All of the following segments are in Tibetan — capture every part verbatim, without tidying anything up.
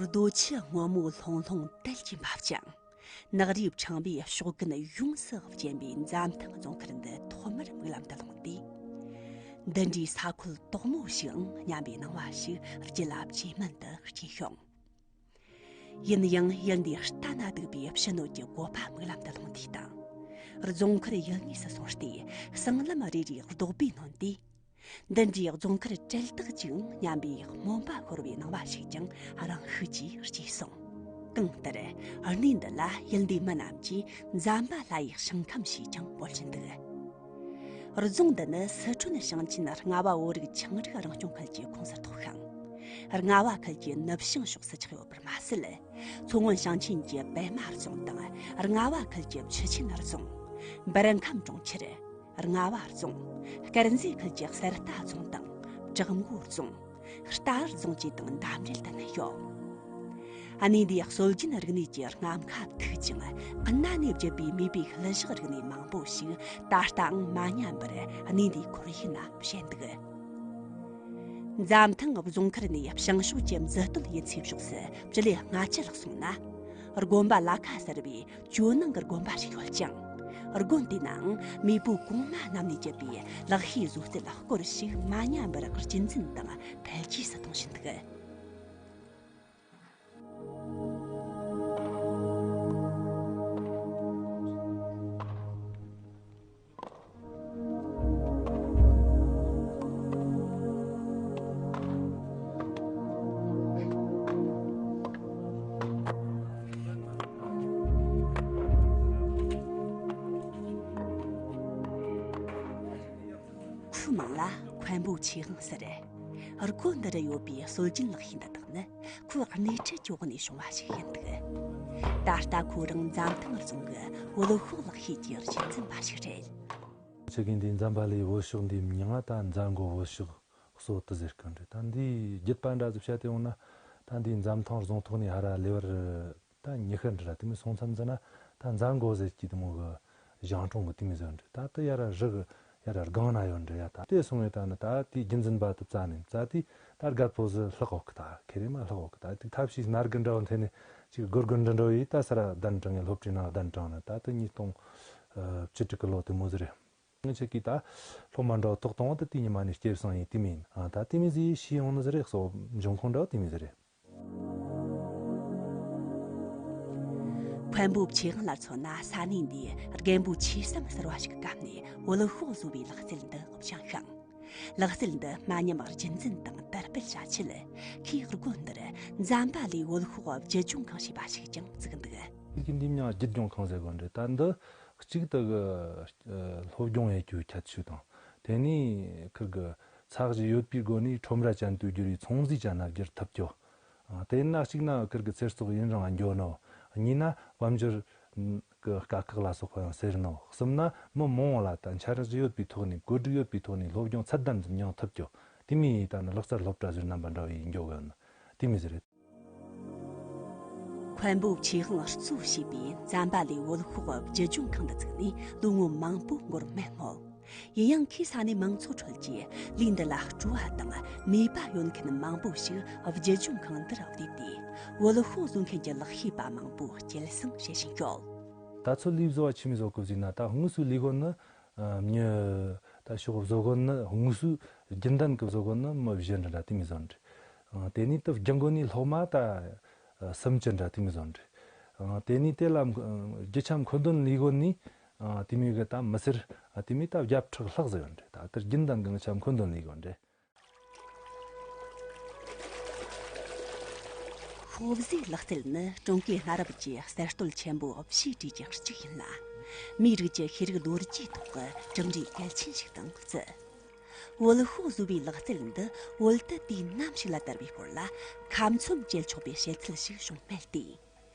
རྡོ་ཆུ་སྔོན་མོ་ལྷུང་ལྷུང་དལ་གྱིས་འབབ་ཅིང་། ནགས་རིའི་ཕྲེང་བས་ཕྱོགས་ཀུན་ཡོངས་སུ་བརྒྱན་པའི་འཛམ་ཐང་རྫོང་མཁར་འདི་ཐོག་མར་མིག་ལམ་དུ་ལྷུང་དུས། འདི་འདྲའི་ས་ཁུལ་དོག་མོ་ཞིག་ཨང་སྙམ་པའི་སྣང་བ་ཞིག་རྒྱུད་ལ་ཇེ་དམན་དུ་སྐྱེས་བྱུང་། ཡིན་ཡང་ཡུལ་འདིའི་ལྟ་ན་སྡུག་པའི་ཕྱི་སྣོད་ཀྱི་བཀོད་པ་མིག་ལམ་དུ་ལྷུང་དུས་དང་། རྫོང་མཁར་ཡུལ་དངོས་སུ་སོང་སྟེ་སྲང་ལམ་རེ་རེའི་རྡོག་པས་ནོན་ཏེ། འདི་འདྲའི་རྫོང་མཁར་གྲལ་དག་ཅིག་སྙམ་པའི་སྨོན་པ་ཤོར་བའི་སྣང་བ་ཞིག་ཀྱང་རང་ཤུགས་ཀྱིས་སྐྱེས་སོང་། གང་ལྟར། གནས་འདི་ལ་ཡུལ་འདིའི་མི་རྣམས་ཀྱིས་འཛམ་བུ་གླིང་ལྷ་ཡི་ཞིང་ཁམས་ཞེས་ཀྱང་འབོད་བཞིན་འདུག། རྫོང་འདི་ནི་སི་ཁྲོན་ཞིང་ཆེན་རྔ་བ་བོད་རིགས་ཆའང་རིགས་རང་སྐྱོང་ཁུལ་གྱི་ཁོངས་སུ་གཏོགས་ཤིང་། རྔ་བ་ཁུལ་གྱི་ནུབ་བྱང་ཕྱོགས་སུ་ཆགས་ཡོད་པར་མ་ཟད། མཚོ་སྔོན་ཞིང་ཆེན་གྱི་པད་མ་རྫོང་དང་རྔ་བ་ཁུལ་གྱི་ཆུ་ཆེན་རྫོང་། སྦིར་ཁམས་གྲོང་ཁྱེར། རྔ་བ་རྫོང་། དཀར་མཛེས་ཁུལ་གྱི་གསེར་རྟ་རྫོང་དང་བྲག་མགོ་རྫོང་། རྟ་ར་རྫོང་བཅས་དང་འདབས་འབྲེལ་དུ་གནས་ཡོད། གནས་འདིའི་སྲོལ་རྒྱུན་རིག་གནས་ཀྱི་རྔམ་ཁ་མཐུག་ཅིང་། གནའ་ནས་བརྒྱུད་པའི་མེས་པོའི་གླུ་གཞས་རིག་གནས་མང་པོ་ཞིག་ད་ལྟའང་མ་ཉམས་པར་གནས་འདིའི་ཁོར་ཡུག་ན་བཞད་འདུག། འཛམ་ཐང་རྫོང་མཁར་ནས་བྱང་ཕྱོགས་ཀྱི་འཛི་སྟོད་ཡུལ་ཚོའི་ཕྱོགས་སུ་ཇི་ལེ་ལྔ་བཅུ་ལྷག་སོང་ན། དགོན་པ་ལ་ཁ་ཟེར་བའི་ཇོ་ནང་གི་དགོན་པ་ཞིག་ཡོད་ཅིང་། དགོན་དེ་ནའང་མེས་པོ་གོང་མ་རྣམས་ནས་བརྒྱུད་པའི་ལག་ཤེས་བཟོ་རྩལ་སྐོར་ཞིག་མ་ཉམས་པར་རྒྱུན་འཛིན་དང་འཕེལ་རྒྱས་སུ་གཏོང་བཞིན་འདུག། ཁོའི་མིང་ལ་མཁན་པོ་ཆོས་དབང་ཟེར། སྒོ་འདི་རུ་ཡོད་པའི་སྲོལ་རྒྱུན་ལག་ཤེས་འདི་དག་ནི། ཁོའི་སྣེ་ཁྲིད་ཀྱི་འོག་ནས་བྱུང་བ་ཞིག་ཡིན་འདུག། ད་ལྟ་ཁོ་རང་འཛམ་ཐང་རྫོང་གི་བོད་ཤོག་ལག་ཤེས་ཀྱི་རྒྱུན་འཛིན་པ་ཞིག་རེད། ཆི་གིན་འདི་འཛམ་བུ་གླིང་བོད་ཤོག་འདིའི་མིང་ང་ད་འཛམ་མགོ་བོད་ཤོག་གསོལ་དུ་ཟེར་གི་འདྲ། ད་འདིའི་རྒྱུད་པ་འདྲ་ཟིག་བཤད་དེ་འོང་ན། ད་འདིའི་འཛམ་ཐང་རྫོང་ཐོག་ནས་ཧ་ར་ལེ་བར་ད་ཉི་ཤུ་འདྲ་དེ་མོ་སོང་མཚམས་ཟིན་ན། ད་འཛམ་མགོ་ཟེར་གྱི་དེ་མོ་གི་ཞང་གྲོང་གི་དེ་མོ་ཟིག་འདྲ། ད་དེ་ཡ་ར་རི་གི་ཡ་ར་སྒང་ན་ཡོད་འདྲ་ཡ། ད་དེ་སོང་བས་ད་ནི་ད་དེའི་རྒྱུན་འཛིན་པ་དེ་བཙལ་ནས་བཙལ་དུས། ད་རྒད་པོ་ཟིག་ལྷག་འོག་གི། ད་ཁེ་རེ་མ་ལྷག་འོག་གི། ད་དེ་ཐབས་ཤེས་སྣ་དགུ་འདྲ་བོ་འཐེན་ནས་ཅིག་སྒོར་སྒོར་འདྲ་འདྲ་བོ་ཡིས་ད་ས་ར་གདན་དྲངས་ཡ། སློབ་གྲྭའི་ནང་གདན་དྲངས་ནས། ད་དེ་ཉིས་སྟོང་བཅུ་དྲུག་གི་ལོ་དེ་མོ་ཟིག་རེད། ངེད་ཆ་གིས་ད་སློབ་མ་འདྲ་བོ་ཐོག་དང་བ་དེ་དེའི་ཉི་མ་ནས་སྐྱེལ་སོང་ཡིན། དེ་མིན་ཨ་ད་དེ་མོ་ཟིག་ཤེས་ཡོང་ནི་ཟིག་རེད། གསོ་འབྱུང་ཁུངས་འདྲ་བོ་དེ་མོ་ཟིག་རེད། མཁན་པོ་ཆོས་དབང་ལ་མཚོན་ན། ས་གནས་འདིའི་རྒན་པོ་ཆོས་བསམ་ཟེར་བ་ཞིག་གི་སྐབས་ནས་བོད་ཤོག་བཟོ་བའི་ལག་རྩལ་འདི་སྦྱངས་ཤིང་། ལག་རྩལ་འདི་མ་ཉམས་རྒྱུན་འཛིན་དང་དར་སྤེལ་བྱ་ཆེད། ཁོས་དགོན་འདིར་འཛམ་བུ་གླིང་བོད་ཤོག་བརྒྱུད་སྦྱོང་ཁང་ཞེས་པ་ཞིག་ཀྱང་བཙུགས་འདུག། དེ་གི་འདི་མྱིང་བརྒྱུད་སྦྱོང་ཁང་ཟེར་གོ་འདྲ། ད་འདི་གཅིག་ཏུ་གི་ཨ་སློབ་སྦྱོང་ཡེད་རྒྱུའི་ཁྱད་ཆོས་དང་། དེ་ནས་ཁིར་གི་ཚད་གཞི་ཡོད་པའི་སྒོ་ནས་ཁྲོམ་ར་ཅན་དུ་བསྒྱུར་བའི་ཚོང་རྫས་ཅན་ལ་བསྒྱུར་ཐུབ་རྒྱུ། ཨ་དེ་ན་གཅིག་ན་ཁིར་གི་ཚེ་སྲོག་ཡུན་རིང་ང་འགྱོ་ནོ། གཉིས་ན་དཔལ་འབྱོར་གི་དཀའ་ཁག་ལ་སོགས་པ་ཡང་སེལ་ནོ། གསུམ་ན་མི་མང་བོ་ལ་ད་འཆར་གཞི་ཡོད་པའི་ཐོག་ནས། བཀོད་སྒྲིག་ཡོད་པའི་ཐོག་ནས་སློབ་སྦྱོང་ཚད་ལྡན་ཙམ་མྱོང་ཐུབ་རྒྱུ། དེ་མོ་ཡི་ད་ནི་ལག་རྩལ་སློབ་གྲྭ་ཟེར་རྣམ་པ་འདྲ་བོ་ཡིས་འགྱོ་གི་ཡོད་ནི་དེ་མོ་ཟིག་རེད། མཁན་པོ་ཆོས་དབང་གཙོ་བྱས་པའི་འཛམ་བུ་གླིང་བོད་ཤོག་བརྒྱུད་སྦྱོང་ཁང་འདི་བཙུགས་ནས་ལོ་ངོ་མང་པོ་འགོར་མེད་མོད། ཡིན་ཡང་ཁོས་ས་གནས་མང་ཚོགས་ཁྲོད་ཀྱི་ལས་འདི་ལ་སྤྲོ་བ་དང་མོས་པ་ཡོད་མཁན་མང་པོ་ཞིག་བརྒྱུད་སྦྱོང་ཁང་འདིར་བསྡུས་ཏེ། བོད་ཤོག་བཟོ་མཁན་གྱི་ལག་ཤེས་པ་མང་པོ་སྐྱེད་སྲིང་བྱེད་བཞིན་ཡོད། ད་ཚོད་ལས་བཟོ་བ་ཆི་མོ་ཟིག་གོ་ཟེར་ན། ད་དངོས་སུ་ལས་གོ་ནི་ཨ་མྱི་ད་ཤོག་བཟོ་གོ་ནི། དངོས་སུ་རྒྱུན་ལྡན་གི་བཟོ་གོ་ནི་མི་བཞི་འདྲ་འདྲ་དེ་མོ་ཟིག་འདྲ། ཨ་དེ་ནས་དེ་རྒྱུན་གོ་ནི་སློབ་མ་ད་ཨ་སུམ་ཅུ་འདྲ་དེ་མོ་ཟིག་འདྲ། ཨ་དེ་ནས་དེ་ལ་ཨ་རྒྱུ་ཆ་མཁོ་འདོན་ལས་གོ་ནི་ཨ་དེ་མོ་གི་ད་མི་སེར་ཨ་དེ་མོ་ད་བརྒྱ་ཕྲག་ལྷག་ཟིག་ཡོད་འདྲ། ད་དེ་རྒྱུན་ལྡན་གི་ངི་ཆ་མཁོ་འདོན་ལས་གོ་འདྲ། ཤོག་བཟོའི་ལག་རྩལ་ནི་ཀྲུང་གོའི་གནའ་རབས་ཀྱི་གསར་གཏོད་ཆེན་པོ་བཞིའི་གྲས་ཀྱི་གཅིག་ཡིན་ལ། མིའི་རིགས་ཀྱི་ཤེས་རིག་ལོ་རྒྱུས་ཐོག་གི་གྲུབ་འབྲས་གལ་ཆེན་ཞིག་དང་བརྩི། བོད་ཤོག་བཟོ་བའི་ལག་རྩལ་འདི་བོད་དུ་དུས་ནམ་ཞིག་ལ་དར་བའི་སྐོར་ལ་ཁ་ཚོན་བཅད་ཆོག་པའི་བཤད་ཚུལ་ཞིག་བྱུང་མེད་དེ།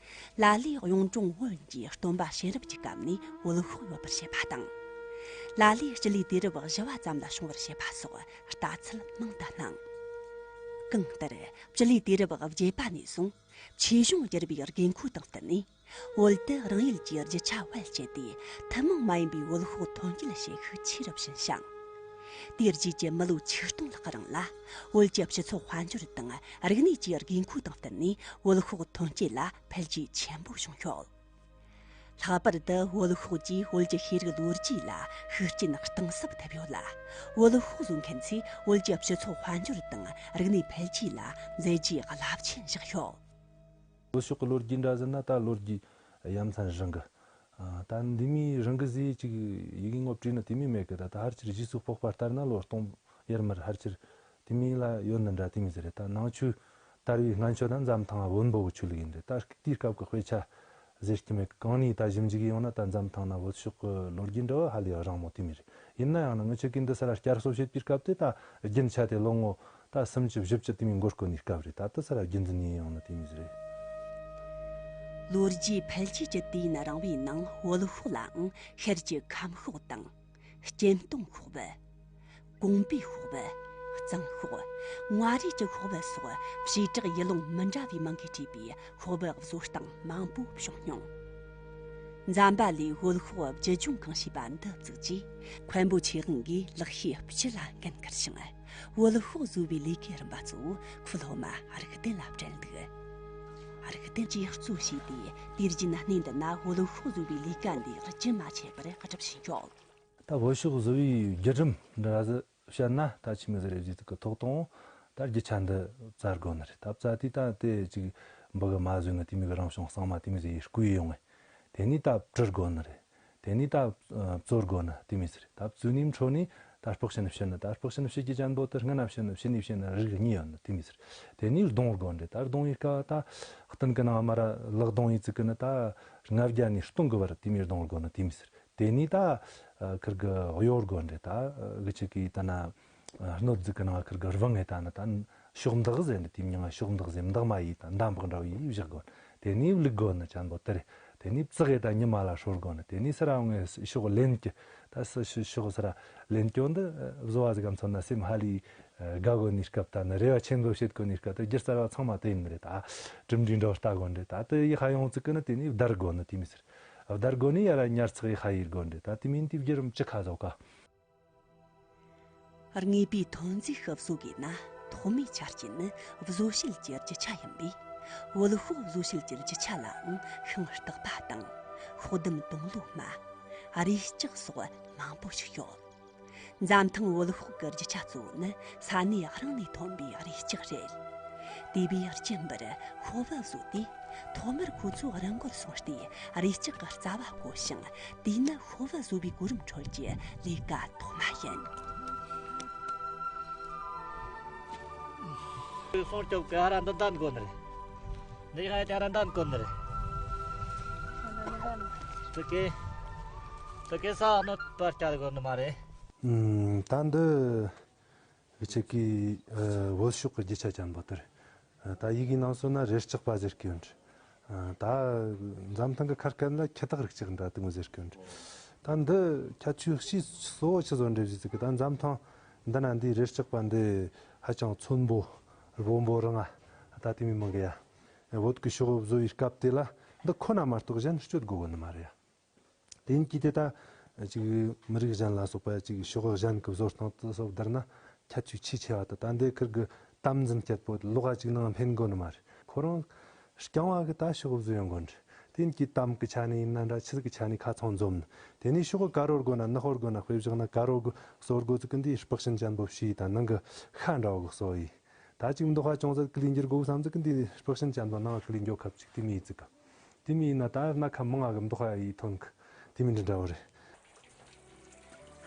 ལ་ལས་གཡུང་དྲུང་བོན་གྱི་སྟོན་པ་གཤེན་རབ་ཀྱི་སྐབས་ནས་བོད་ཤོག་ཡོད་པར་བཤད་པ་དང་། ལ་ལས་སྤྱི་ལོའི་དུས་རབས་བཞི་བ་ཙམ་ལ་བྱུང་བར་བཤད་པ་སོགས་ལྟ་ཚུལ་མང་དུ་སྣང་། གང་ལྟར་སྤྱི་ལོའི་དུས་རབས་བརྒྱད་པ་ནས་བཟུང་ཆོས་གཞུང་བསྒྱུར་བའི་དགོས་མཁོ་དང་བསྟུན་ནས། བོད་དུ་རང་ཡུལ་གྱི་རྒྱུ་ཆ་བེད་སྤྱད་དེ་ཐུན་མོང་མ་ཡིན་པའི་བོད་ཤོག་ཐོན་སྐྱེད་བྱེད་ཤུགས་ཆེ་རུ་ཕྱིན་ཞིང་། དེའི་རྗེས་ཀྱི་མི་ལོ་ཆིག་སྟོང་ལྷག་རིང་ལ། བོད་ཀྱི་སྤྱི་ཚོགས་དཔལ་འབྱོར་དང་རིག་གནས་ཀྱི་དགོས་མཁོ་དང་བསྟུན་ནས། བོད་ཤོག་ཐོན་སྐྱེད་ལ་འཕེལ་རྒྱས་ཆེན་པོ་བྱུང་ཡོད། ལྷག་པར་དུ་བོད་ཤོག་གིས་བོད་ཀྱི་ཤེས་རིག་ལོ་རྒྱུས་ལ་ཤུགས་རྐྱེན་གཏིང་ཟབ་ཐེབས་ཡོད་ལ། བོད་ཤོག་བཟོ་མཁན་ཚོས་བོད་ཀྱི་སྤྱི་ཚོགས་དཔལ་འབྱོར་དང་རིག་གནས་འཕེལ་རྒྱས་ལ་མཛད་རྗེས་རླབས་ཆེན་བཞག་ཡོད། བོད་ཤོག་གི་ལོ་རྒྱུས་འདྲ་ཟེར་ན། ད་ལོ་རྒྱུས་ཡ་མཚན་རིང་གི། ཨ། ད་འདི་མོའི་རིང་གི་ཟེར་ཅིག་ཡི་གེ་ངོ་སྤྲད་ན་དེ་མོ་མེད་གི། ད་ད་ཕལ་ཆེར་རྗེས་སུ་སྤོགས་པ་ལྟར་ན་ལོ་སྟོང་ཡར་མར་ཕལ་ཆེར་དེ་མོ་ལ་ཡོད་ནི་འདྲ་དེ་མོ་ཟིག་རེད། ད་ནང་ཆོས་དར་བའི་སྔོན་ཆད་ད་འཛམ་ཐང་བོན་པོ་གི་ཆོས་ལུགས་ཡིན་རེད། ད་དེའི་སྐབས་ཀྱི་དཔེ་ཆ་ཟེར་གྱི་མེད། གང་ནས་ད་ཞིབ་འཇུག་ཡོང་ན། ད་འཛམ་ཐང་ན་བོད་ཤོག་གི་ལོ་རྒྱུས་འདྲ་བ་ཧ་ལས་རིང་མོ་དེ་མོ་རེད། ཡིན་ན་ཡང་ན་ངེད་ཆོ་གིས་འདི་ས་ར་བསྐྱར་གསོ་བྱེད་པའི་སྐབས་དེ་ད་རྒྱུན་ཆད་དེ་ལོ་ངོ་ད་སུམ་ཅུ་བཞི་བཅུ་དེ་མོ་འགོར་གོ་ནི་སྐབས་རེད། ད་དེ་ས་ར་རྒྱུན་འཛིན་ཡིན་ཡོང་ནི་དེ་མོ་ཟིག་རེད། ལོ་རྒྱུས་འཕེལ་རྒྱས་ཀྱི་དུས་ཡུན་རིང་བའི་ནང་བོད་ཤོག་ལའང་ཤར་གྱི་ཁམས་ཤོག་དང་། སྐྱེམས་སྟོང་ཤོག་བུ། གོང་པའི་ཤོག་བུ། གཙང་ཤོག། མངའ་རིས་ཀྱི་ཤོག་བུ་སོགས་བྱེ་བྲག་ཡུལ་ལུང་མི་འདྲ་བའི་མིང་གིས་བྲིས་པའི་ཤོག་བུ་བཟོ་སྟངས་མང་པོ་བྱུང་མྱོང་། འཛམ་བུ་གླིང་བོད་ཤོག་བསྒྱུར་སྦྱོང་གང་བྱས་པ་འདི་བཙུགས་རྗེས། མཁན་པོ་ཆོས་དབང་གིས་ལག་ཤེས་སྤྱི་ལ་འགན་ཁུར་ཞིང་། བོད་ཤོག་བཟོ་བའི་ལས་ཀའི་རིམ་པ་གཙོ་བོ་ཁོས་སློབ་མ་རིག་ལྡན་ལ་སྤྲད་འདུག། རིག་ལྡན་གྱིས་གཙོ་བྱས་ཏེ། དུས་རྒྱུན་གནས་འདི་ན་བོད་ཤོག་བཟོ་བའི་ལས་ཀ་འདི་རྒྱུན་མ་ཆད་པར་སྒྲུབ་བཞིན་ཡོད། ད་བོད་ཤོག་བཟོ་བའི་བརྒྱུད་རིམ་འདྲ་ཟིག་བཤད་ན། ད་ཆི་མོ་ཟིག་རེད་ཟེར་དུས་ཀྱི་ཐོག་དང་ད་རྒྱུ་ཆ་འདི་བཙལ་དགོས་ནི་རེད། ད་བཙལ་དུས་ད་དེ་ཅིག་འབུ་གི་མ་བཟོས་ནི་དེ་མོ་གི་རང་བྱུང་གཙང་མ་དེ་མོ་ཟིག་བརྐོས་ཡོང་ངས། དེ་ནས་ད་བཀྲུ་དགོས་ནི་རེད། དེ་ནས་ད་བཙོ་དགོས་ནི་དེ་མོ་ཟིག་རེད། ད་བཙོས་ནས་འཕྲོ་ནས་ད་སྤགས་ཤིང་བྱུག་ནི། ད་སྤགས་ཤིང་བྱུག་རྒྱུ་ཅན་པོ་དེ་སྔོན་ན་བྱུག་ནི་ཕྱི་ནས་བྱུག་ནི་རིགས་གཉིས་ཡོད་ནི་དེ་མོ་ཟིག་རེད། དེ་ནས་བརྡུང་དགོས་ནི་རེད། ད་བརྡུང་བའི་སྐབས་ད་སྟེང་གི་ནང་མར་ལག་བརྡུང་ཡི་ཙི་གི་ནི་ད་ལྔ་བརྒྱ་ནས་སྟོང་གི་བར་དེ་མོ་བརྡུང་དགོས་ནི་དེ་མོ་ཟིག་རེད། དེ་ནས་ད་ཁིར་གི་གཡོ་དགོས་འདྲེ། ད་གི་ཆི་གི་ད་ན་སྣོད་ཟིག་གི་ནང་ཁིར་གི་རྦང་ངེ་ད་ན་ད་ཕྱོགས་འདག་ཟེར་འདྲེ། དེ་མྱིང་ང་ཕྱོགས་འདག་ཟེར། འདག་མ་ཡི་ད་འདམ་བག་འདྲ་བོ་ཡི་བཞག་དགོས། དེ་ནས་བླུག་དགོས་ནི་ཅན་པོ་དེ་རེད། དེ་ནས་བཙག་གེ་ད་ཉི་མ་ལ་སྲོ་དགོས་ནི། དེ་ནས་སི་ར་འོང་ངེ་ཕྱོགས་ལེན་གི། ད་སི་ཕྱོགས་སི་ར་ལེན་གྱོ་འདི་བཟོ་བ་ཟིག་གམ་ཚོ་ན་སེམས་ཧ་ལས་དགའ་དགོས་ནི་སྐབས། ད་ནི་རེ་བ་ཆེན་པོ་བྱེད་དགོས་ནི་སྐབས། ད་སྒྱུ་རྩལ་བ་ཚང་མ་དེ་ཡིན་ནི་རེད། ད་གྲུབ་འབྲས་འདྲ་བོ་ལྟ་དགོས་འདྲེ། ད་དེ་ཡི་ཧ་ཡོང་ཙི་གི་ནི་དེ་ནས་བརྡར་དགོས་ནི་དེ་མོ་ཟིག་རེད། བརྡར་དགོས་ནི་ཡ་ར་ཉར་ཚགས་ཡི་ཧ་ཡིར་དགོས་འདྲེ། ད་དེ་མིན་དེ་བརྒྱུད་རིམ་ཅི་ཁ་བཟོ་ཀ། དངོས་པོའི་ཐོན་རྫས་ཤིག་བཟོ་དགོས་ན་ཐོག་མའི་ཆ་རྐྱེན་ནི་བཟོ་བྱེད་ཀྱི་རྒྱུ་ཆ་ཡིན་པས། བོད་ཤོག་བཟོ་བྱེད་ཀྱི་རྒྱུ་ཆ་ལའང་ཤིང་སྟག་པ་དང་ཤོག་ལྡུམ་དུང་ལོ་མ། རས་ལྕགས་སོགས་མང་པོ་ཞིག་ཡོད། འཛམ་ཐང་བོད་ཤོག་གི་རྒྱུ་ཆ་གཙོ་བོ་ནི་ས་གནས་རང་ནས་ཐོན་པའི་རས་ལྕགས་རེད། དེ་བས་རྒྱུན་པར་ཤོག་བུ་བཟོ་དུས། ཐོག་མར་ཁོ་ཚོ་རི་མགོར་སོང་སྟེ་རས་ལྕགས་ཀྱི་རྩ་བ་བརྐོ་ཞིང་། དེས་ནི་ཤོག་བུ་བཟོ་བའི་གོ་རིམ་ཁྲོད་ཀྱི་ལས་ཀ་ཐོག་མ་ཡིན། སོང་སྐྱོབ་ཀྱི་ཧ་ར་འདི་འདན་དགོ་ནི་རེད། འདི་ཧ་ཡ་ཧ་ར་འདན་དགོ་ནི་རེད། དེ་གས་དེ་གས་ས་ནོ་པར་བསྐྱལ་དགོ་ནི་མ་རེད། ཨུམ། ད་འདི་ཁྱེད་ཀྱི་ཨ་བོད་ཤོག་གི་རྒྱུ་ཆ་ཅན་པོ་དེ་རེད། ཨ་ད་ཡི་གེའི་ནང་སོ་ན་རས་ལྕགས་པ་ཟེར་གི་ཡོད་རེད། ཨ་ད་འཛམ་ཐང་གི་ཁ་སྐད་ལ་ཁྱི་སྟག་རིགས་ལྕགས་འདྲ་དེ་མོ་ཟེར་གི་ཡོད་རེད། ད་འདི་ཁྱད་ཆོས་ཕྱིའི་གཙོ་བོ་ཆི་བཟོ་འདྲེ་བཟོས་ཟིག་གི། ད་འཛམ་ཐང་འདི་ན་འདི་རས་ལྕགས་པ་འདི་ཧ་ཅང་ཚོན་པོ་སྦོམ་པོ་རིང་ང་། ད་དེ་མོ་མང་གི་ཡ། བོད་ཀྱི་ཤོག་བཟོ་བའི་སྐབས་དེ་ལ་འདི་ཁོ་ན་མ་གཏོགས་གཞན་སྤྱོད་དགོས་གོ་ནི་མ་རེད་ཡ། དེ་ཡིན་གྱི་དེ་ད་ཅིག་མི་རིགས་གཞན་ལ་སོགས་པ་ཅིག་ཤོག་གཞན་གྱི་བཟོ་སྟངས་དེ་སོགས་བསྡུར་ན་ཁྱད་ཆོས་ཆེས་ཆེ་བ་དང་། ད་འདི་ཁིར་གི་དམ་འཛིན་སྐྱེད་པོ་ལོག་ག་ཅིག་ནང་འཕེན་དགོ་ནི་མ་རེད། ཁོ་རང་རྐྱང་བ་གི་ད་ཤོག་བཟོ་ཡོང་དགོ་ནི་རེད། དེ་ཡིན་གྱི་དམ་གི་ཆ་ནས་ཡིན་ན་འདྲ། ཆི་ཟིག་གི་ཆ་ནས་ཁ་ཚང་འཛོམས་ནི། དེ་ནས་ཤོག་གི་དཀར་རོ་དགོ་ན་ནག་པོ་དགོ་ན། དཔེ་བཞག་ན་དཀར་རོ་གི་གསོ་དགོ་ཟིག་གི་འདི་སྤགས་ཤིང་ཅན་པོ་བྱས་ད་ནང་གི་ཤ་འདྲ་བོ་གི་གསོ་ཡི། ད་ཅིག་མདོག་ཁ་ཅུང་ཟད་ཀི་ལི་འགྱུར་དགོས་བསམ་ཟིག་གི་འདི་སྤགས་ཤིང་ཅན་པོ་ནང་ཀི་ལི་འགྱོ་ཁབ་ཅིག་དེ་མི་ཡི་ཙིག་ག། དེ་མི་ཡིན་ན་ད་སྣ་ཁ་མང་ང་གི་མདོག་ཁ་ཡི་ཐོན་གི། དེ་མི་འདྲ་འདྲ་བོ་རེད།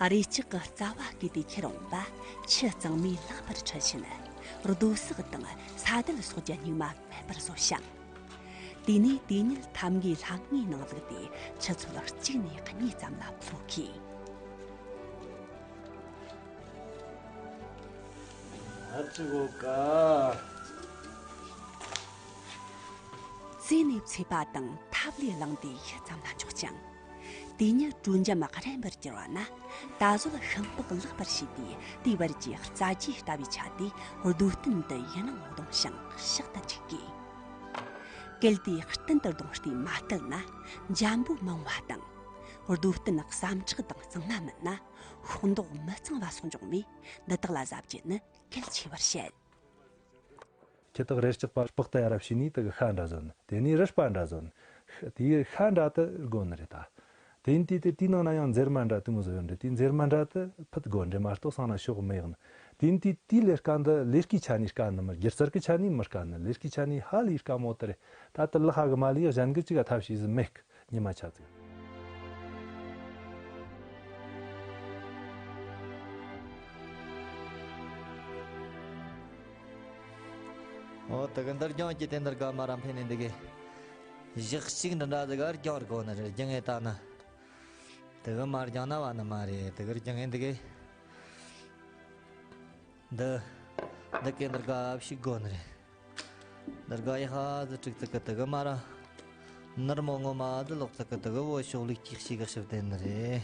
རས་ལྕགས་ཀྱི་རྩ་བ་བརྐོས་ཏེ་ཁྱེར་འོང་བ་ཆུ་གཙང་མས་ལེགས་པར་འཁྲུད་བཞིན། རྡོ་སེག་དང་ས་དལ་སོགས་ཀྱི་སྨྱུག་མ་མེད་པར་བཟོ་ཞིང་། དེ་ནས་དེ་ཉིད་ཐབ་མགོའི་ལྷམ་ངོའི་ནང་བླུགས་ཏེ་ཆུ་ཚོད་གཅིག་ནས་གཉིས་ཙམ་ལ་བཙོ་དགོས། ཨ་ཙི་གོ་ཀ། རྩེ་ནས་ཚོས་པ་དང་ཐབ་ལས་བླངས་ཏེ་ཡུད་ཙམ་ལ་འཇོག་ཅིང་། དེ་ཉིད་དྲོད་འཇམ་རན་པར་གྱུར་བ་ན། ད་གཟོད་ཤིང་ལྤགས་ལེགས་པར་ཕྱིས་ཏེ་དེའི་བར་གྱི་རྩ་རྒྱུས་ལྟ་བུའི་ཆ་དེ་རྡོ་སྟེང་དུ་ཡུན་རིང་བརྡུངས་ཤིང་གཤག་ཏུ་འཇུག་དགོས། གལ་ཏེ་སྟེང་དུ་བརྡུངས་ཏེ་མ་བརྟུལ་ན་འཇམ་པོ་མང་བ་དང་། རྡུལ་བརྟེན་ཟམ་ཁྲག་དང་གཙང་མ་མིན་ན་ཤོག་མདོག་མི་གཙང་བ་སོགས་འབྱུང་བས། འདི་དག་ལ་གཟབ་རྒྱུ་ནི་གལ་ཆེ་བར་བཤད། ཁྱི་དག་རེ་ལྕག་པ་སྤག་ཏ་ཡ་ར་བྱས་ནས་དེ་གི་ཤ་འདྲ་བཟོ་ནི། དེ་ནས་རུས་པ་འདྲ་བཟོ་ནི། དེའི་ཤ་འདྲ་དེ་དགོ་ནི་རེད་ད། དེ་ཡིན་དུས་དེ་དེའི་ནང་ན་ཡང་འཛེར་མ་འདྲ་དེ་མོ་ཟིག་ཡོད་འདྲ། དེའི་འཛེར་མ་འདྲ་དེ་ཕུད་དགོ་འདྲ་མ་གཏོགས་སང་ན་ཤོག་མི་ཡག་ནི། དེ་ཡིན་དུས་དེའི་ལས་ཀ་འདི་ལས་ཀའི་ཆ་ནས་དཀའ་ནི་མིན། སྒྱུ་རྩལ་གི་ཆ་ནས་མི་དཀའ་ནི། ལས་ཀའི་ཆ་ནས་ཧ་ལས་དཀའ་མོ་དེ་རེད། ད་དེ་ལག་ཤ་གི་མ་ལས་གཞན་གི་ཅིག་ག་ཐབས་ཤེས་ཟིག་མེད་གི། ཉི་མ་ཆ་ཚིག་ཨོ་དེ་གི་འདིར་རྒྱང་གི་དེ་འདིར་ག་མ་ར་འཕེན་ནས་འདི་གི་ཞག་གཅིག་འདི་འདྲ་ཟིག་ག་རྒྱང་དགོ་ནི་རེད། རྒྱང་ངེ་ད་ནི་དེ་གི་མ་རྒྱང་ན་བ་ནི་མ་རེད། དེ་གི་རྒྱང་ངེ་འདི་གི་འདི་འདི་གི་འདིར་ག་ཞིག་དགོ་ནི་རེད། འདིར་ག་ཡི་ཧ་ཟི་དྲུག་ཙི་གི་དེ་གི་མ་ར་ནར་མོ་ངོ་མ་ཟི་ལོག་ཙི་གི་དེ་གི་བོ་ཤོག་ལུག་ཅིག་ཞིག་གི་ཞིབ་བསྟན་ནི་རེད།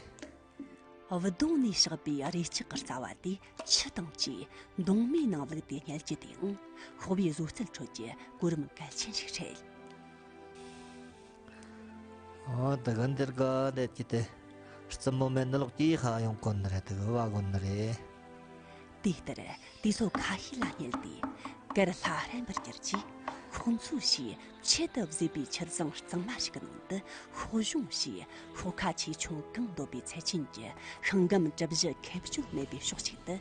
བུ་དོང་ནས་བཞག་པའི་རས་ལྕག་གི་རྩ་བ་དེ་ཆུ་དང་བཅས་མདུང་མའི་ནང་བླུགས་ཏེ་བསྙལ་རྒྱུ་དེའང་ཤོག་བུའི་བཟོ་རྩལ་ཁྲོད་ཀྱི་གོ་རིམ་གལ་ཆེན་ཞིག་རེད། ཨོ་དེ་གི་འདིར་ག་འདེད་ཀྱི་དེ་རྩུབ་མོ་མེད་ནི་ལོག་གིས་ཧ་ཡོང་གོ་ནི་རེད། དེ་གི་བ་གོ་ནི་རེད། དེ་ལྟར་དུས་ཚོད་ཁ་ཤས་ལ་བསྙལ་ཏེ་གར་ལྷ་རན་པར་གྱུར་རྗེས། ཁོང་ཚོས་ཕྱིས་ཆེད་དུ་བཟོས་པའི་ཆུ་གཟིངས་གཙང་མ་ཞིག་གི་ནང་དུ་ཤོག་གཞོང་ཞེས་ཤོག་ཁ་ཆེ་ཆུང་གང་འདོད་པའི་ཚད་ཅན་གྱི་ཤིང་སྒམ་གྲུ་བཞི་ཁེབས་གཅོད་མེད་པའི་ཕྱོགས་གཅིག་ཏུ་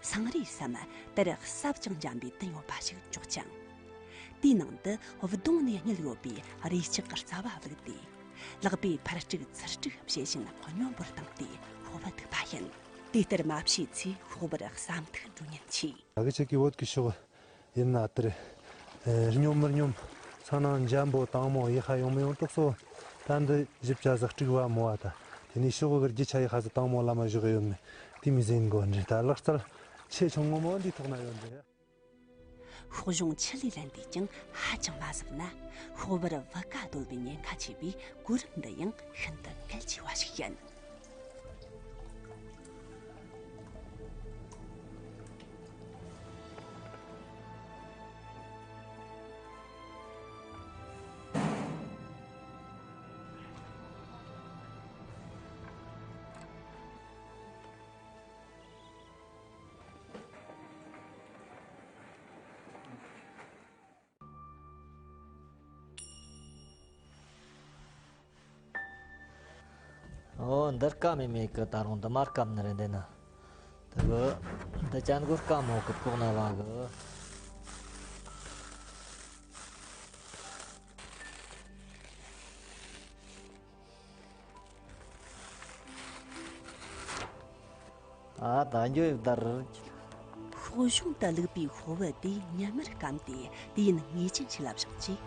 སང་རེའི་སམ་དར་ཟབ་ཅིང་འཇམ་པའི་དུ་ཡོད་པ་ཞིག་འཇོག་ཅིང་། དེའི་ནང་དུ་བུ་དོང་ནས་བསྙལ་ཡོད་པའི་རས་ལྕགས་ཀྱི་རྩ་བ་བླུགས་ཏེ། ལག་པས་ཕར་དཀྲུག་ཚུར་དཀྲུག་བྱེད་བཞིན་སྙོམས་པོར་བཏང་སྟེ་ཤོག་བུ་ཐུག་པ་ཡིན། དེ་ལྟར་མ་བྱས་ཚེ་ཤོག་བུར་ཟམ་ཐིག་འགྲོ་ཉེན་ཆེ། ཨ་གི་ཆེ་གི་བོད་ཀྱི་ཤོག་ཡིན་ན་དེར། ཨེ། སྙོམས་མི་སྙོམས། ཚ་ནང་འཇམ་པོ་དྭངས་མོ་ཡེ་ཧ་ཡོང་མི་ཡོང་དོགས་སོ། ད་འདི་ཞིབ་ཆ་ཟིག་དཀྲུག་བ་མོ་བ་ད། དེ་ནས་ཤོག་གི་རྒྱུ་ཆ་ཡེ་ཧ་ཟིག་དྭངས་མོ་ལ་མ་བཞག་ཡོད་མེད་དེ་མི་ཟིན་གོ་འདྲི། ད་ལག་རྩལ་ཆེ་ཆུང་ངོ་མ་འདི་ཐོག་ན་ཡོད་འདྲི། ཤོག་གཞོང་ཆུ་ལས་ལེན་དུས་ཀྱང་ཧ་ཅང་མ་ཟབ་ན། ཤོག་བུར་བུ་ག་བརྡོལ་བའི་ཉེན་ཁ་ཆེ་བས། གོ་རིམ་འདི་ཡང་ཤིན་ཏུ་གལ་ཆེ་བ་ཞིག་ཡིན། ཨོ། འདི་སྐམ་མེད་མེད་གི། ད་རུང་འདི་མར་སྐམ་ནི་རེད། འདི་ན་དེ་གི་འདི་ཅན་གོ་སྐམ་མོ་གི་ཕོག་ན་བ་གི། ཨ་ད་འགྱོ་ཡི་དར། ཤོག་གཞོང་དུ་བླུགས་པའི་ཤོག་བུ་དེ་ཉི་མར་སྐམ་སྟེ་དུས་ཡུན་ངེས་ཅན་ཞིག་ལ་བཞག་རྗེས།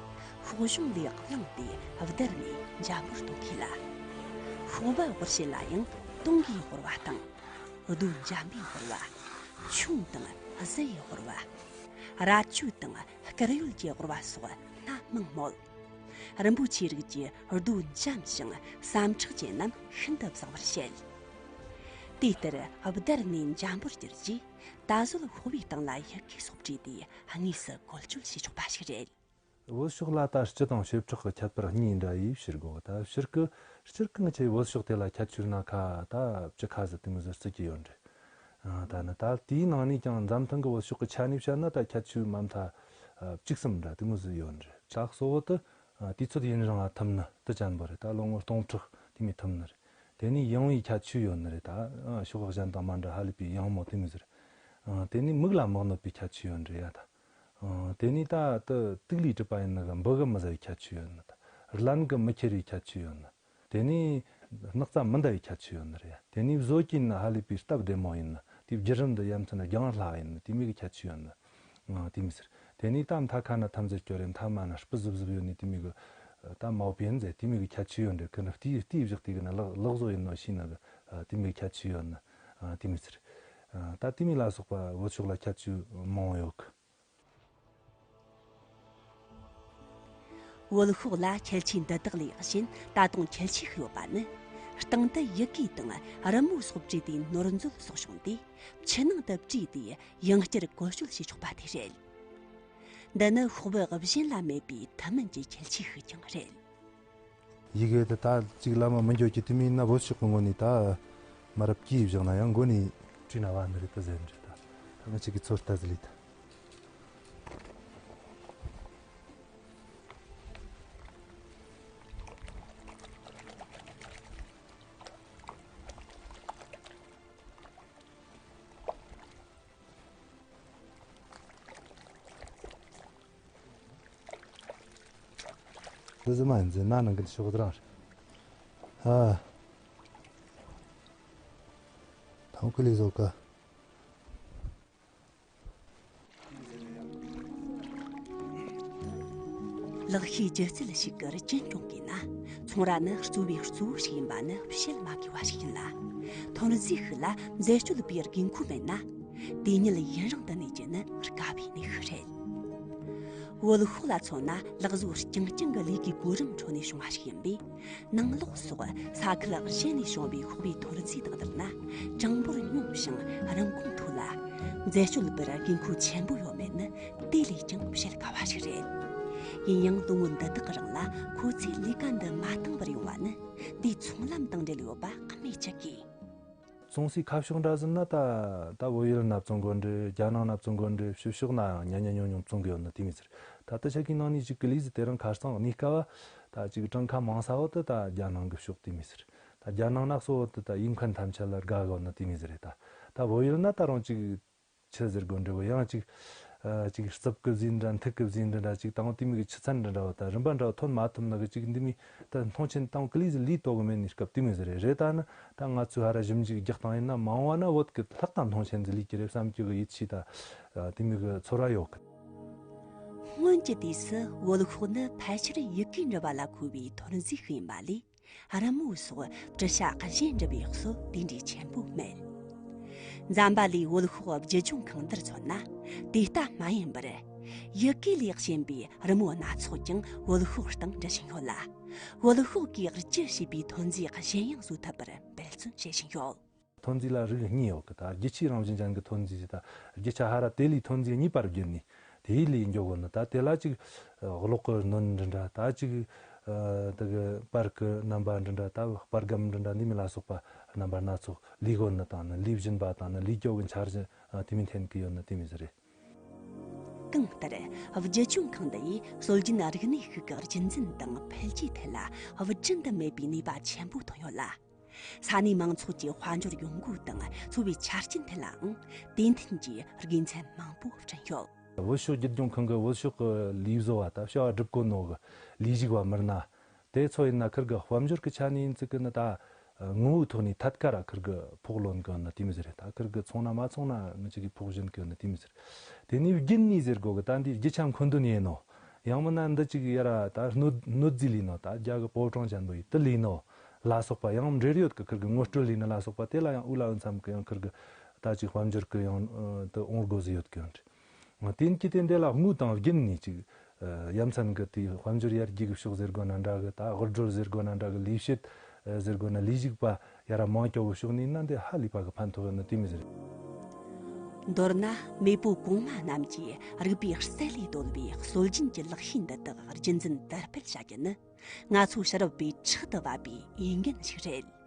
ཤོག་གཞོང་ལས་བླངས་ཏེ་བརྡར་ནས་འཇམ་པོར་གཏོང་མཁས་ལ། ཤོག་བུ་དབོར་བྱེད་ལ་ཡང་དུང་གིས་དབོར་བ་དང་། རྡོ་འཇམ་པས་དབོར་བ། ཆུང་དང་གཟི་ཡིས་དབོར་བ། ར་ཅོ་དང་དཀར་ཡོལ་གྱིས་དབོར་བ་སོགས་སྣ་མང་མོད། རིན་པོ་ཆེའི་རིགས་ཀྱི་རྡོ་འཇམ་ཞིང་ཟམ་ཁྲག་ཅན་རྣམས་ཤིན་ཏུ་བཟང་བར་བཤད། དེ་ལྟར་བརྡར་ནས་འཇམ་པོར་གྱུར་རྗེས། ད་གཟོད་ཤོག་བུའི་སྟེང་ལ་ཡི་གེ་སོགས་བྲིས་ཏེ་དངོས་སུ་བཀོལ་སྤྱོད་བྱེད་ཆོག་པ་ཞིག་རེད། བོད་ཤོག་ལ་ད་སྤྱི་དང་བྱེ་བྲག་གི་ཁྱད་པར་གཉིས་འདྲ་ཡིས་ཕྱེ་དགོས། ད་སྤྱིར་གི་སྤྱིར་གི་ང་ཆེ་བོད་ཤོག་དེ་ལ་ཁྱད་ཆོས་སྣ་ཁ་ད་བཅུ་ཁ་ཟིག་དེ་མོ་ཟིག་བརྩི་གི་ཡོད་རེད། ཨ། ད་ནི་ད་དེའི་ནང་ནས་ཀྱང་འཛམ་ཐང་གི་བོད་ཤོག་གི་ཆ་ནས་བཤད་ན་ད་ཁྱད་ཆོས་མ་མཐའ་ཨ་བཅུ་གསུམ་འདྲ་དེ་མོ་ཟིག་ཡོད་རེད། ད་གཙོ་བོ་དེ་ཨ་དུས་ཚོད་ཡུན་རིང་ང་ཐུབ་ནི་དེ་ཅན་པོ་རེད། ད་ལོ་ངོ་སྟོང་ཕྲག་དེ་མོ་ཐུབ་ནི་རེད། དེ་ནས་ཡང་བའི་ཁྱད་ཆོས་ཡོད་ནི་རེད། ད་ཨ་ཤོག་གཞན་དང་མ་འདྲ་ཧ་ལས་པའི་ཡང་མོ་དེ་མོ་ཟིག་རེད། ཨ་དེ་ནས་མིག་ལ་མི་གནོད་པའི་ཁྱད་ཆོས་ཡོད་རེད་ཡ། ད་ཨ་དེ་ནས་ད་དེ་དུག་ལས་གྲུབ་པ་ཡིན་ནི་གི་འབུ་གི་མི་ཟ་བའི་ཁྱད་ཆོས་ཡོད་ནི། ད་རླན་གི་མི་ཁྱེར་བའི་ཁྱད་ཆོས་ཡོད་ནི། དེ་ནས་སྣག་ཚ་མི་འདའ་བའི་ཁྱད་ཆོས་ཡོད་ནི་རེད། དེ་ནས་བཟོ་གི་ན་ཧ་ལས་པའི་སྟབས་བདེ་མོ་ཡིན་ན། དེའི་བརྒྱུད་རིམ་འདི་ཡ་མཚན་ན་རྒྱང་ལྷག་ཡིན་ན་དེ་མོ་གི་ཁྱད་ཆོས་ཡོད་ནི། ཨ་དེ་མོ་ཟེར། དེ་ནས་ད་མཐའ་ཁ་ན་ཐམས་ཅད་སྐྱོ་རེ་མཐའ་མ་ན་སྤུ་ཟིབ་ཟིབ་ཡོད་ནི་དེ་མོ་གི་ད་མའོ་པིན་ཟེར་དེ་མོ་གི་ཁྱད་ཆོས་ཡོད་རེད། ཁི་ན་དེའི་དེའི་བཞག་དེ་གི་ན་ལག་ལག་བཟོ་ཡིན་ནོ་ཤེས་ན་གི་ཨ་དེ་མོ་གི་ཁྱད་ཆོས་ཡོད་ནི། ཨ་དེ་མོ་ཟེར། ཨ་ད་དེ་མོ་ལ་སོགས་པ་བོད་ཤོག་ལ་ཁྱད་ཆོས་མང་བོ་ཡོད་གི། བོད་ཤོག་ལ་ཁྱད་ཆོས་འདི་དག་ལས་གཞན་ད་དུང་ཁྱད་ཆོས་ཤིག་ཡོད་པ་ནི། སྟེང་དུ་ཡི་གེ་དང་རི་མོ་སོགས་བྲིས་ཏེ་ནོར་འཛོལ་སོགས་བྱུང་སྟེ་ཆུ་ནང་དུ་བཀྲུས་ཏེ་ཡང་བསྐྱར་བཀོལ་སྤྱོད་བྱེད་ཆོག་པ་དེ་རེད། འདི་ནི་ཤོག་བུ་གཞན་ལ་མེད་པའི་ཐུན་མིན་གྱི་ཁྱད་ཆོས་ཤིག་ཀྱང་རེད། ཡི་གེ་དེ་ད་ཅིག་ལམ་མི་འགྱོ་རྒྱུ་དེ་མིན་ན། བོད་ཤོག་གི་ངོ་ནས་ད་མི་རབས་ཀྱིས་བཞག་ན་ཡང་མགོ་ནས་བྲིས་ན་བ་འདི་རེད་ད་ཟེར་འདྲ། ད་ད་ང་ཅིག་གི་ཚོད་ལྟ་ཟི་ལི་ད། འདི་ཟི་མ་ཡིན་ཟེར་ན་ནང་གི་ཤོག་དེ་རང་རེད། ཨ། ཐང་ཀི་ལི་བཟོ་ཀ། ལག་ཤེས་སྒྱུ་རྩལ་ཞིག་གི་རྒྱུན་སྐྱོང་དགོས་ན། ཚོང་ར་ནི་གཙོ་བོའི་གཙོ་བོ་ཞིག་ཡིན་པ་ནི་བཤད་མ་དགོས་པ་ཞིག་ཡིན་ལ། ཐོན་རྫས་ཤིག་ལ་འཛད་སྤྱོད་པའི་དགོས་མཁོ་མེད་ན། དེ་ཉིད་ཡུན་རིང་དུ་གནས་རྒྱུ་ནི་དཀའ་བའི་གནས་ཤིག་རེད། བོད་ཤོག་ལ་མཚོན་ན་ལག་བཟོ་རྐྱང་རྐྱང་གི་ལས་ཀའི་གོ་རིམ་ཁྲོད་ནས་བྱུང་བ་ཞིག་ཡིན་པས། ནང་ལོགས་སོགས་ས་ཁུལ་གཞན་ནས་བྱུང་བའི་ཤོག་བུའི་ཐོན་རྫས་དང་བསྡུར་ན་གྲངས་འབོར་ཉུང་ཞིང་རིན་གོང་མཐོ་ལ། འཛད་སྤྱོད་པར་དགོས་མཁོ་ཆེན་པོ་ཡོད་མེད་ནི་དེ་ལས་ཀྱང་བཤད་དཀའ་བ་ཞིག་རེད། ཡིན་ཡང་ལོ་ངོ་འདི་དག་རིང་ལ་ཁོ་ཚོས་ལས་ཀ་འདི་མ་བཏང་བར་ཡོང་བ་ནི་དེའི་ཚོང་ལམ་དང་འབྲེལ་ཡོད་པ་སྨོས་ཅི་དགོས། བཙོང་སའི་ཁ་ཕྱོགས་འདྲ་ཟེར་ན་ད་ད་བོད་ཡུལ་ན་བཙོང་གོ་འདྲ། རྒྱ་ནག་ན་བཙོང་གོ་འདྲ། ཕྱི་ཕྱོགས་ན་ཡང་ཉ་ཉ་ཉུང་ཉུང་བཙོང་གི་ཡོད་ནི་དེ་མི་ཟེར། ད་ལྟ་ཆ་གི་ནང་ནས་ཅིག་གི་ལས་ཟེར་དེ་རིང་ཁ་སང་གནས་སྐབས་ད་ཅིག་གྲངས་ཁ་མང་ས་བོ་དེ་ད་རྒྱ་ནག་གི་ཕྱོགས་དེ་མི་ཟེར། ད་རྒྱ་ནག་ན་གཙོ་བོ་དེ་ད་ཡིན་མཁན་ཐམས་ཅད་ལ་དགའ་གོ་ནི་དེ་མི་ཟེར་རེད། ད་ད་བོད་ཡུལ་ན་ད་རུང་ཅིག་ཆི་ཟེར་དགོས་འདྲ་བོ་ཡང་ཅིག་ཨ་ཅིག་རྩིབ་ཀི་ཟིན་འདྲ། མཐུག་གི་ཟིན་འདྲ་འདྲ། ཅིག་དང་དེ་མི་གི་ཆུ་ཚན་འདྲ་འདྲ་བོ་ད་རིན་པ་འདྲ་བོ་ཐོན་མ་ཐུབ་ནི་གི་ཅིག་འདི་མི་ད་མཐོང་ཆེན་དང་ཀི་ལི་ཟི་ལི་ཏོ་གི་མེད་ནི་སྐབས་དེ་མི་ཟེར་རེད། རེད་ད་ནི་ད་ང་ཚོས་ཧ་ར་ཞིབ་འཇུག་རྒྱག་སྟངས་ཡིན་ན་མང་བ་ན་བོད་ཀྱི་ལྷག་དང་མཐོང་ཆེན་ཟི་ལི་ཀྱི་རེད་བསམ་རྒྱུ་གི་ཡིད་ཆེས་ད་དེ་མི་གི་ཚོར་བ་ཡོད་གི། སྔོན་གྱི་དུས་སུ་བོད་ཤོག་ནི་ཕལ་ཆེར་ཡི་གེ་འབྲི་བ་ལ་མཁོ་བའི་ཐོན་རྫས་ཤིག་ཡིན་པ་ལས། རི་མོ་སོགས་བྲི་བྱ་གཞན་འབྲི་བའི་སྲོལ་དེ་འདྲའི་ཆེན་པོ་མེད། འཛམ་བྷ་ལའི་བོད་ཤོག་བརྒྱུད་སྦྱོང་ཁང་འདིར་མཚོན་ན་དེ་ལྟ་མ་ཡིན་པར། ཡི་གེ་ལས་གཞན་པའི་རི་མོ་སྣ་ཚོགས་ཀྱང་བོད་ཤོག་སྟེང་འབྲི་བཞིན་ཡོད་ལ། བོད་ཤོག་གིས་བརྒྱུད་བྱས་པའི་ཐོན་རྫས་གཞན་ཡང་བཟོ་ཐུབ་པར་འབད་བརྩོན་བྱེད་བཞིན་ཡོད། ཐོན་རྫས་ལ་རིགས་གཉིས་ཡོད་གི། ད་རྒྱུ་ཆའི་རང་བཞིན་ཅན་གྱི་ཐོན་རྫས་ཅིག་དང་རྒྱུ་ཆ་ཧ་ར་དེ་ལས་ཐོན་རྫས་གཉིས་པར་བརྒྱུད་ནས་དེའི་ལས་མགྱོགས་གོ་ནི། ད་དེ་ལ་ཅིག་གློག་གི་སྣོད་འདྲ་འདྲ། ད་ཅིག་དེ་གི་པར་གི་རྣམ་པ་འདྲ་འདྲ། ད་པར་སྒམ་འདྲ་འདྲ་འདི་མི་ལ་སོགས་པ་རྣམ་པ་སྣ་ཚོགས་ལས་གོ་ནི་དང་ནི་ལས་བཞིན་པ་དང་ནི་ལས་མགྱོགས་གི་འཆར་གཞི་དེ་མི་འཐེན་གི་ཡོད་ནི་དེ་མི་ཟེར་རེད། གང་ལྟར་བརྒྱུད་སྦྱོང་ཁང་འདི་ཡིས་སྲོལ་རྒྱུན་རིག་གནས་ཤིག་གི་རྒྱུན་འཛིན་དང་འཕེལ་རྒྱས་ཐད་ལ་བསྒྲུན་དུ་མེད་པའི་ནུས་པ་ཆེན་པོ་ཐོན་ཡོད་ལ། ས་གནས་མང་ཚོགས་ཀྱི་དཔལ་འབྱོར་ཡོང་སྒོ་དང་འཚོ་བའི་ཆ་རྐྱེན་ཐད་ལའང་དེ་མཐུན་གྱི་དགེ་མཚན་མང་པོ་བསྐྲུན་ཡོད། བོད་ཤོག་བརྒྱུད་སྦྱོང་ཁང་གི་བོད་ཤོག་གི་ལས་བཟོ་བ་དང་བྱ་བ་སྒྲུབ་གོ་ནོ་གི་ལས་ཞུགས་པ་མི་སྣ་དེ་ཚོ་ཡིན་ན་ཁིར་གི་དཔལ་འབྱོར་གི་ཆ་ནས་ཡིན་ཙི་གི་ནི་ད་ངོ་བོའི་ཐོག་ནས་ཐད་ཀར་ཁིར་གི་ཕོགས་ལོན་གི་ནི་དེ་མི་ཟེར། ད་ཁིར་གི་ཚོང་ན་མ་ཚོང་ན་ངི་ཅིག་གི་ཕོགས་ཞན་གི་ནི་དེ་མི་ཟེར། དེ་ནས་རྒྱུན་ནས་ཟེར་གོ་གི་ད་འདི་རྒྱུ་ཆ་མཁོ་འདོན་ཡིན་ནོ། ཡང་མིན་ན་འདི་ཅིག་ཡ་ར་ད་སྣོད་སྣོད་རྫས་ལས་ནོ། ད་རྒྱ་གི་པོ་ཀྲང་ཅན་པོ་ཡི་དེ་ལས་ནོ་ལ་སོགས་པ། ཡང་འབྲེལ་ཡོད་གི་ཁིར་གི་ངོ་སྤྲོད་ལས་ནི་ལ་སོགས་པ། དེ་ལ་ཡང་དབུ་ལ་འོས་འཚམ་གི་ཡང་ཁིར་གི་ད་ཅིག་དཔལ་འབྱོར་གི་ཡང་དུ་འོང་དགོས་ཟེར་ཡོད་གི་ཡང་། དེ་ནི་ཀི་དེ་འདི་ལ་དངོས་དང་རྒྱུན་ནས་ཅིག་ཡ་མཚན་གི་དེ་དཔལ་འབྱོར་ཡར་རྒྱས་གི་ཕྱོགས་ཟེར་དགོས་ན་འདྲ་གི། ད་དབུལ་སྒྲོལ་ཟེར་དགོས་ན་འདྲ་གི། ལས་བྱེད་ཟེར་དགོས་ན་ལས་ཞུགས་པ་ཡ་ར་མང་སྐྱོ་གི་ཕྱོགས་ནས་ན་འདི་ཧ་ལས་པ་གི་ཕན་ཐོགས་ཡོད་ནི་དེ་མི་ཟེར། མདོར་ན་མེས་པོ་གོང་མ་རྣམས་ཀྱིས་རིག་པའི་རྩལ་ལས་བཏོན་པའི་སྲོལ་རྒྱུན་གྱི་ལག་ཤེས་འདི་དག་རྒྱུན་འཛིན་དར་སྤེལ་བྱ་རྒྱུ་ནི་ང་ཚོ་ཕྱི་རབས་པའི་ཕྲག་ཏུ་བབས་པའི་འོས་འགན་ཞིག་རེད།